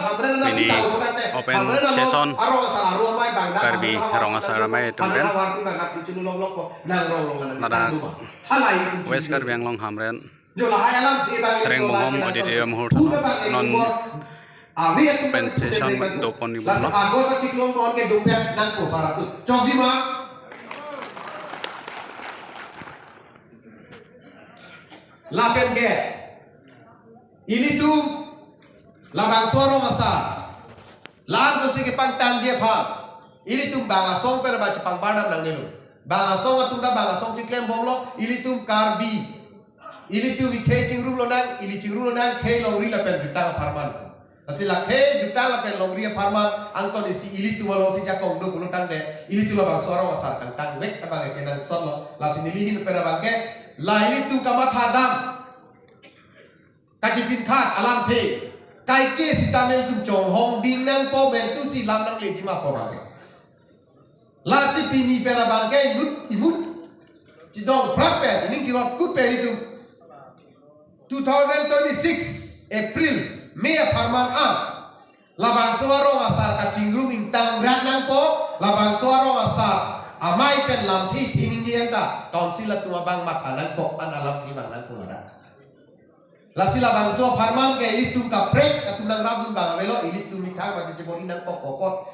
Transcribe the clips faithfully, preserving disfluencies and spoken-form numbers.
Pini open session Karbi Rong Asar Amei atum pen ladak West Karbi Anglong Hamren Tereng Bonghom Auditorium hall thanlo non open session dopon ni bomlo. Lapen ke ilitum labangso arong asar la-an josi kepangtangji aphan ilitum bang asong pen ba chepangbar dam nangnelo. Bang asong atum ta bang asong chiklem bomlo, ilitum Karbi, ilitum ikhei chingrum lonang, ili chingrum lonang khei longri lapen jutang apharman. Lasi la khei jutang lapen longri apharman angton isi ilitum alongsi jakong do pulo tangte, ilitum labangso arong asar kangtang vek abang kenangsotlo. Lasi neli ahin pen abang ke la ilitum kamatha dam kachipin khat alamthe kaike sitame ilitum chonghong ding nangpo, mentu si lam nangleji ma pu abang ke. Lasi pini pen abang ke inut imut chidong prat pen, ining chirot kut pen ilitum two thousand twenty-six April, May apharman an labangso arong asar kachingrum ingtang rat nangpo, labangso arong asar amei pen lamthe thining yen ta council atum abang matha nangkok an alamthe vang nangkok ladak. Lasi labangso apharman ke ilitum kaprek atum nangrapdun abang avelo, ilitum methang masi chibor-i nangkok kokot.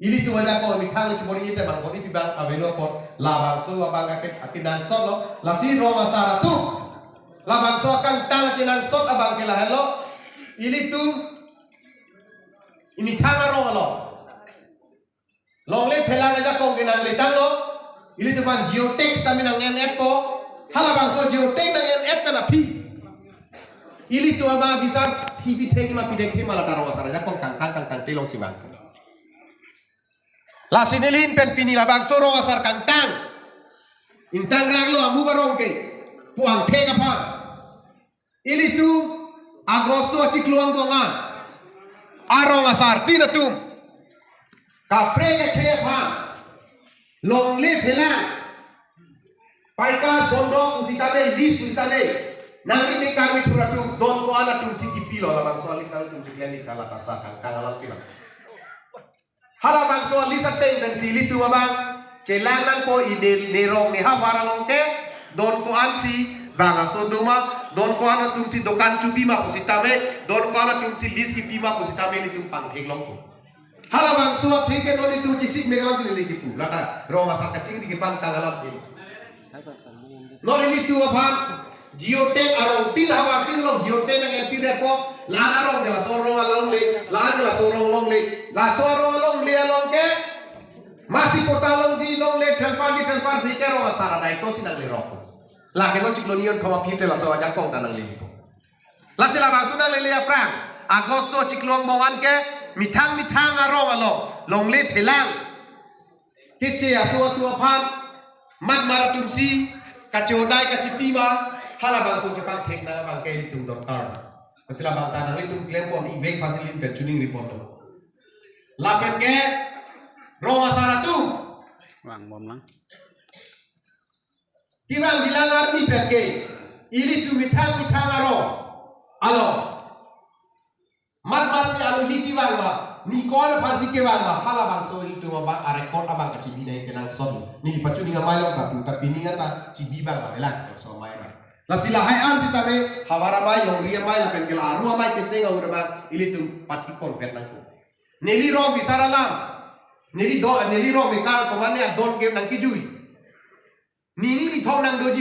Ilitum ajakong methang chibor-i te bang bor-i pi abang avelo apot labangso abang ke akenangsotlo. Lasi rong asar atum labangso akangtang akenangsot abang ke lahelo. Ilitum imethang arong along longle phelang ajakong ke nangletanglo. Ilitum aphan geotag tame nang-en-etpo. Halabangso geotag nang-en-et pen aphi ilitum abang bisar thibi thek ma pidek thek ma lata rong asar ajakong kangtang kangtang telong si vang. Lasi neli ahin pen pini labangso rong asar kangtang ingtang ranglo amu arong ke puang thek aphan ilitum Agosto achiklo angbong an arong asartin atum kaprek akhei aphan longle phelang, paikas, bondok pusitame, lease pusitame nangri ningkan mithur atum don ko-an atum si kipilo, labangso a-lease nangtum chiklem ni kalatasa kangkang alam si vang. Halabangso a-lease ateng pensi ilitum abang chelang nangpo, ine ne rong ne havar along ke don ko-an si bang aso do ma, don ko-an atum si dokan chubi ma pusitame, don ko-an atum si lease kipi ma pusitame ilitum pangthek longpo. Halabangso athe ke non ilitum chesik megang si neli kipu lata rong asar kachingri kepangtang alam ke. Non ilitum aphan geotag arong tin, havar tin along geotag nang-en pirepo, la-an arong ke laso arong along le, la-an ke laso arong longle, laso arong alongle along ke masi patta longji longle transfer ji, transfer ji ke rong asar adai to si nanglerok. Lake non chiklo nion thom aphi te laso ajakong ta nanglelepo. Lasi labangso nanglele aphrang Agosto achiklo angbong an ke methang methang arong along longle phelang keche aso atum aphan matmar atum si kachehodai kachepi ma, halabangso chepangthek nang abang ke ilitum dorkar. Lasi labang ta nanglitum klempon ivek fasilin pen chuning report. Lapen ke rong asar atum vang bom lang. Kevang bilang arni pen ke ilitum methang methang arong along matmar si aluhi kevang ma, ni ko-an aphan si kevang ma, halabangso ilitum abang arecord abang kachibi nai kenangsot. Neli pachuning amei along ta pu ta pining an ta chibi abang ma elang so amei abang. Lasi lahai an sitame havar amei, longri amei lapen ke la aru amei keseng aur abang ilitum pathik ponvet nangkok. Neli rong bisar alam, neli do, neli rong mekar komane adon ke nangkijui. Nini ni thong nangdoji